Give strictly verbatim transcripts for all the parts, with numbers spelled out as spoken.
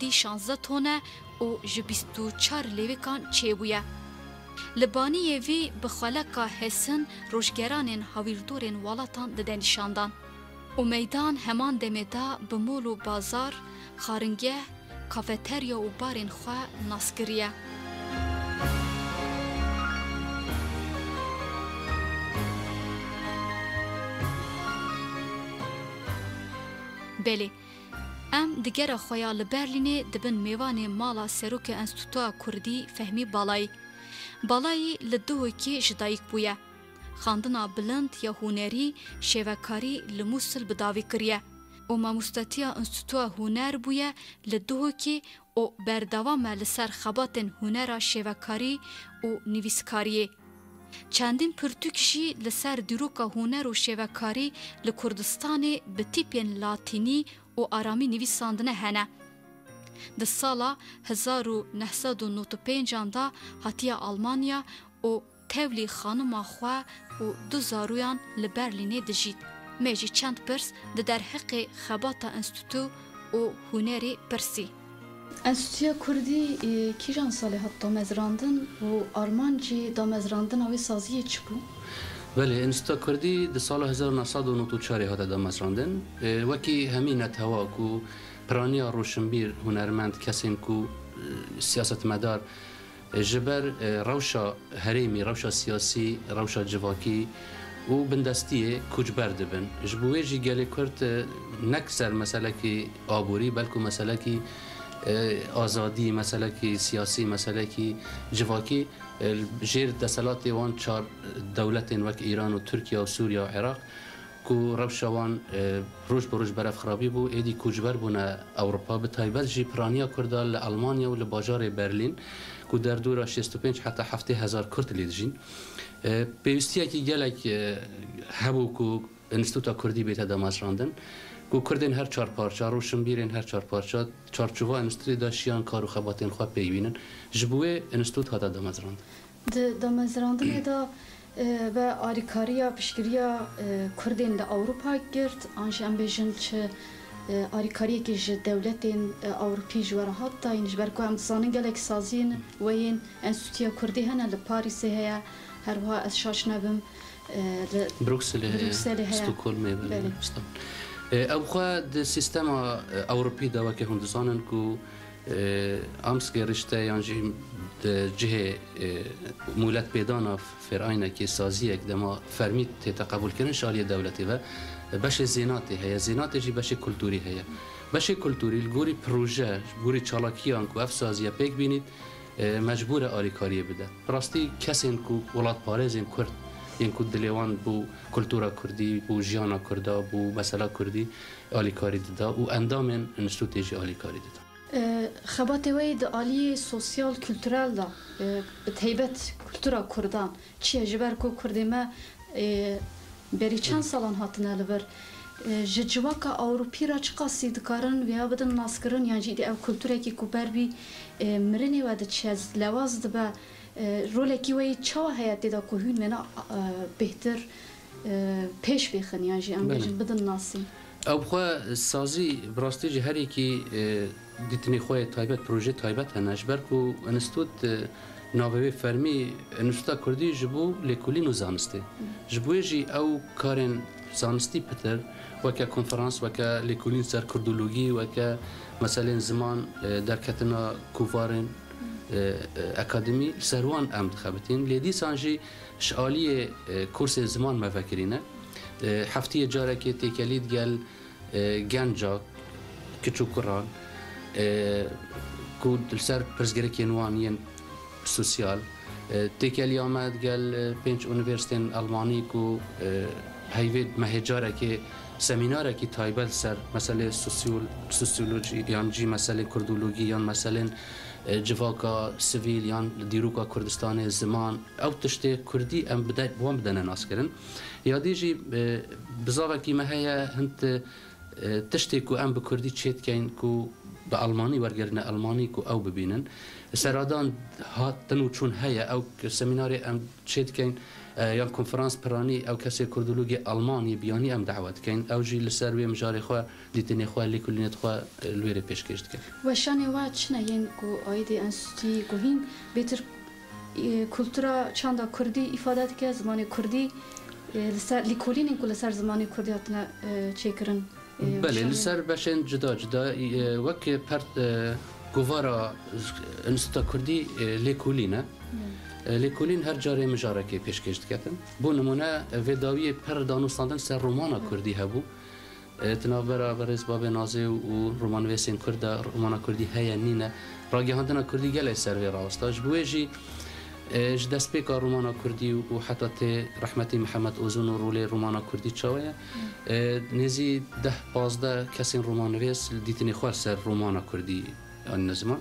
Dî şazdeh tone û ji bîst û çar lêwikan çêbûye. Li baniyê vî bi xweleka Hesin rojgeranên hawîrdorên welatan dide nîşandan. Û meydan heman demê de bi mol û bazar, xaringeh, kafeterya û barên xwe nas kiriye. Belê, em di gera xwe ya li Berlînê dibin mêvanê mala Serokê Enstîtuya Kurdî Fehmî Balayî. Balayî li Duhokê ji dayik bûye. Xwendina bilind ya hunerî, şêvekarî li Mûsil bi dawî kiriye û mamostetiya Enstîtuya Huner bûye li Duhokê û berdewam e li ser xebatên hunera şêvekarî û nivîskariyê. Çendîn pirtûk jî li ser dîroka huner û şêvekarî li Kurdistanê bi tîpên latînî û aramî nivîsandine hene. Di sala hezar û neh sed û nod û pêncan de hatiye Almanya û tevlî xanima xwe û du zaroyan li Berlînê dijît. Me jî çend pirs di derheqê xebata enstîtu û hunerê pirsî. Enstîtuya Kurdî, e, kîjan salê hat damezrandin û armancê damezrandina wê saziyê çi bû? Belê, Enstîtuya Kurdî di sala hezar û neh sed û nod û çarê hate damezrandin. E, wekî hemî netewa ku piraniya roşinbîr, hunermend, kesên ku, e, siyasetmedar, e, ji ber, e, rewşa herêmî, rewşa siyasî, rewşa civakî û bindestiyê koçber dibin. Ji bo wê jî gelê Kurd, e, nek ser meselekî aborî, belku meselekî, e, azadî, meselekî siyasî, meselekî civakî, e, jêr deselatê wan çar dewletên wek Îran û Tirkiye û Sûriye û Iraq, ku rewşa wan, e, roj bi roj berevxirabî bû, êdî koçber bûne Ewropa, bi taybet jî piraniya Kurda li Almanya û li bajarê Berlîn, ku derdora şêst û pênc heta heftê hezar Kurd lê dijîn. E, pêwîstiyekî gelek, e, hebû ku Enstîtuta Kurdî bête damezrandin, ku Kurdên her çar parça, roşinbîrên her çar parça, çarçova enstîtûyê de şiyan kar û xebatên xwe pêk bînin. Ji bo wê enstîtût hate damezrandin. Di damezrandinê de, e, ve alîkariya piştgiriya, e, Kurdên li Ewropa girt, an jî em bêjin çi, e, alîkariyekê ji dewletên, e, Ewropî ji we re hat dayîn, ji ber ku em dizanin gelek saziyên we yên Enstîtuya Kurdî hene, li Parîsê heye, her wiha ez şaş nebim, e, li Brukselê heye, Brukselê heye. Stockholmê, belê, Belê. Stenbolê. E, ew xwe di sîstema, e, Ewropî de weke hûn dizanin ku e, Amtsgerichte yan jî di cihê, e, mûhletpêdana fêraînekê, saziyek dema fermî tête qebûlkirin ji aliyê dewletê ve, e, beşê zênatê heye. Zênatê jî beşê kulturî heye. Beşê kulturî li gorî proje, ji gorî çalakiyan ku ev saziye pêk bînît, e, mecbûr e alîkariyê bide. Bi rastî kesên ku welatparêzên Kurd yên ku dilê wan bo kultura Kurdî, bo jiyana Kurda, bo mesela Kurdî alîkarî dida û endamên enstîtûtê jî alîkarî dida. E, xebatê we yê di aliyê sosyal-kulturel de, e, bi taybet kultura Kurdan çi ye? Ji ber ku Kurdê me, e, berî çend salan hatine li vir, e, ji civaka Ewropî re çiqasî dikarin vêya bidin naskirin, yan jî îdî ew kulturekî ku ber vî, e, mirinê we diçe, lewaz dibe, e, rolekî we yê çawa heye tê de ku hûn wêna, e, bêhtir, e, pêş bêxin, yan jî em Belê. bêjin bidin nasîn? Ew bi xwe sazî, bi rastî jî her yekî, e, dîtinê xwe yê taybet, projeyê taybet hene. Ji ber ku enstîtût, e, navê wê fermî Enstîtuta Kurdî ji bo lêkolîn û zanistê. Ji bo wê jî ew karên zanistî pitir, weke konferans, weke lêkolîn ser kurdologî, weke meselên ziman, e, derketina kovarên, e, e, akademî, li ser wan em dixebitîn. Lê dîsan jî ji aliyê, e, kursê ziman me vekirîne. E, heftiyê carekê têkelî digel, e, genca, kiç û kuran, e, ku li ser pirsgirêkên wan yên sosyal, e, têkeliya me digel, e, pênc unîversîtên Almanî ku, e, heyvê mehê carekê semînarekî taybet li ser meselê sosyol-, sosyolojî yan jî meselê kurdologî yan meselên, e, civaka sivîl yan dîroka Kurdistanê, ziman, ew tiştê kurdî em bide-, bi wan bidene naskirin. Ya dî jî, e, bizavekî me heye, hin ti-, e, tiştê ku em bi kurdî çêdikeyn ku bi almanî wergerine almanî ku ew bibînin. Seradan hatin û çûn heye, ew semînarê em çêdikeyn, e, yan konferans piranî ew kesê kurdologê Almanî biyanî em dawe dikeyn. Ew jî li ser wê mijarê xwe, dîtinê xwe, lêkolînê xwe, e, li wê rê pêşkêş dike. Weşanê we çi ne yên ku aîdî enstîtûyî ku hîn bêtir, e, kultura çanda kurdî îfade dike, zimanê kurdî, e, li ser, lêkolînên ku li ser zimanê kurdî hatine, e, çêkirin? E, Belê, li weşanê ser beşên cuda cuda, e, wek per, e, govara Enstîtuta Kurdî, e, lêkolîn e. Hmm. E, lêkolîn her carê mijarekê pêşkêş diketin. Bo nimûne, e, vê dawiyê per danûstandin ser romana Hmm. kurdî hebû. E, di navbera berêz Babê Nazê û romanivêsên kurd de romana kurdî heye nîne. Ragihandina kurdî gelek ser vê rawesta. Ji bo wê jî, e, ji destpêka romana kurdî û heta tê rehmetî Mihemed Ozun û rolê romana kurdî çawa ye? E, nêzî deh pazdeh kesên romanivês li dîtinê xwe ser romana kurdî anîne ziman.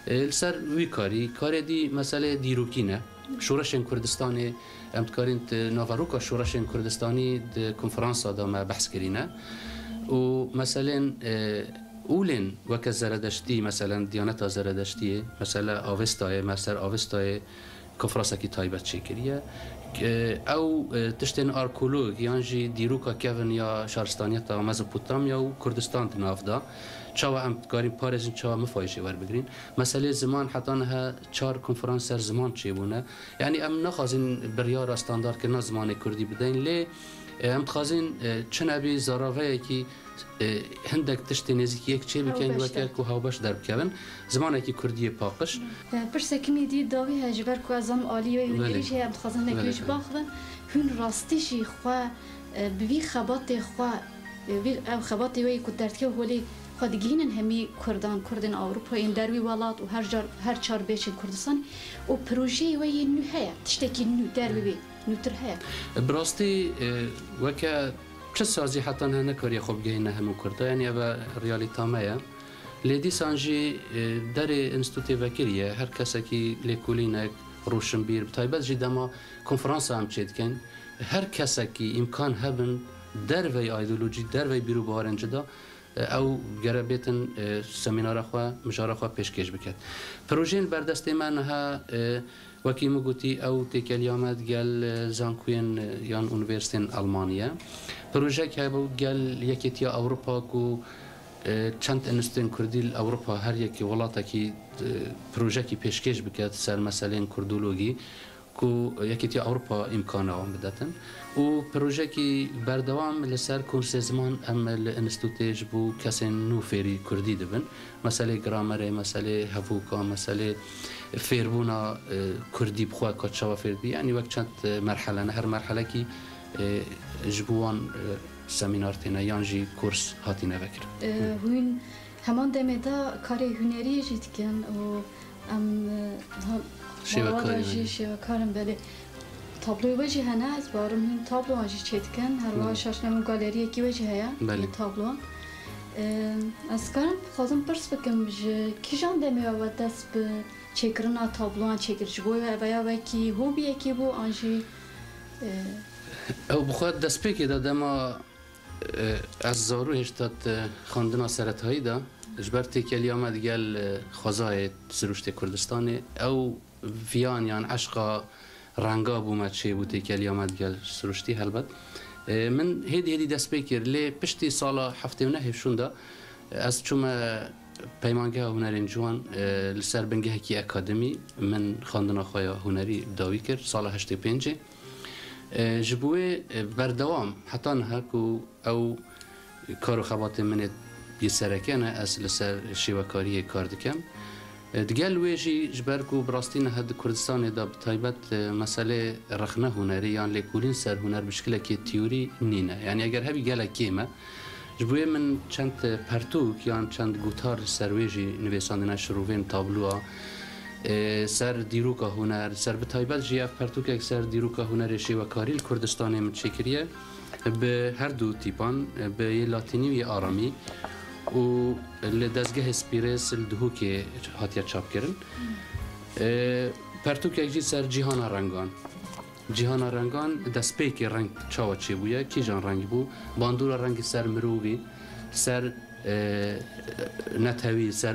E, li ser wî karî, karê dî meselê dîrokî ne. Şoreşên Kurdistanê, em dikarîn di naveroka şoreşên Kurdistanî di konferansa de me behs kirîne. Û meselên, e, olên weke Zeredeştî, meselen Diyaneta Zeredeştiyê, mesele Avestayê, me ser Avestayê konferasekî taybet çêkiriye. K-, ew, e, tiştên arkeolog yan jî dîroka kevin ya şaristaniyeta Mezopotamya û Kurdistan di nav de, çawa em dikarîn parêzin, çawa mifayê jê werbigirîn. Meselê ziman, heta niha çar konferans ser ziman çêbûne. Yanî em naxwazin biryara standardkirina zimanê kurdî bideyn, lê, e, em dixwazin, e, çi nebî zaraveyekî, e, hindek tiştê nêzîkî yek çê bikin, Hewbeş weke derkevin. ku hewbeş derbikevin. Zimanekî kurdî yê paqij. E, pirsekî min dî dawî heye, ji ber ku ez zanim alî wê Belê. hûnerî jî heye, em dixwazin hinek Belê, wê jî belê. baxivin. Hûn rastî jî xwe, e, bi vî xebatê xwe, e, vî, ev xebatê wê ku derdikeve holê xwe digihînin hemî kurdan, kurdên Ewropa, yên derwî welat û her car, her çar beşên Kurdistanê û projeyê wê yên nû heye, tiştekî nû, derwî wê nûtir heye? Bi rastî, e, weke çi sazî heta niha nekariye xwe bigihîne hemû kurda, yanî ev e realîta me ye. Lê dîsan jî, e, derê enstîtûtê vekirî ye, her kesekî lêkolînek, roşinbîr, bi taybet jî dema konferansa em çêdikin, her kesekî îmkan hebin dervey îdeolojî, dervey bîr û bawerên cuda, e, ew gere bêtin, e, semînara xwe, mijara xwe pêşkêş biket. Projeyên berdestê me niha, e, wekî min gotî, ew têkeliya me digel, e, zankuyên, e, yan unîversîtên Almanî ye. Projek hebû gel Yekêtiya Ewropa ku, e, çend enstîtûyên kurdî li Ewropa her yekî welatekî, e, projekî pêşkêş biket ser meseleyên kurdologî. ku Yekîtiya Ewropa îmkana wan bidetin. Û projekî berdewam li ser kursê ziman em li enstîtûtê ji bo kesên nû fêrî kurdî dibin. Meselê gramerê, meselê hevûka, meselê fêrbûna, e, kurdî bi xwe ka çawa fêr dibî. Yanî wek çend, e, merhele ne, her merhelekî, e, ji bo wan, e, semînar têne yan jî kurs hatîne vekirin. E, hûn heman demê de karê huneriyê jî dikin û em, e, ha, Şêwekarî mala de jî wê. Şêwekar in, belê. Tabloyê we jî hene, ez bawerim hîn tabloyan jî çêdikin. Her wiha Hmm. şaşne min galeriyekî we jî heye, Belê. yê tabloyan. E, ez karim, dixwazim pirs bikim, ji kîjan demê we dest bi çêkirina tabloyan çêkir? Ji bo we ev ya wekî hobiyekî bû, an jî, e, Ew bi xwe destpêkê de dema E, ez zarû hêşta di xwendina seretayî de, ji ber têkeliya me digel, e, xwezayê siruştê Kurdistanê, ew viyan yan eşqa renga bo me çêbû têkeliya me digel siruştî helbet. E, min hêdî hêdî dest pê kir, lê piştî sala heftê û nehê şûnda, e, ez çûme Peymangeha Hunerên Ciwan, e, li ser bingehekî akademî min xwendina xwe ya hunerî dawî kir, sala heştê pêncê. E, ji bo wê, e, berdewam heta niha ku ew kar û xebatên min ê yê sereke ne, ez li ser şêwekariyê kar dikim. E, digel wê jî, ji ber ku bi rastî niha di Kurdistanê de bi taybet, e, meselê rexne hunerî yan lêkolîn ser huner bi şikilekê teorî nîne. Yanî eger hebî gelek kêm e. Ji bo wê min çend pertûk yan çend gotar li ser wê jî nivîsandine, şirovên tabloa, e, ser dîroka huner, ser bi taybet jî ev pertûkek ser dîroka hunerê şêwekarî li Kurdistanê min çêkiriye. Bi her du tîpan, e, bi yê latînî û yê aramî û li dezgehê Spîrêz li Duhokê hatiye çapkirin. E, pertûkek jî ser cîhana rengan. Cîhana rengan destpêkê reng çawa çêbûye, kîjan reng bû, bandora rengî ser mirovî, ser, e, netewî, ser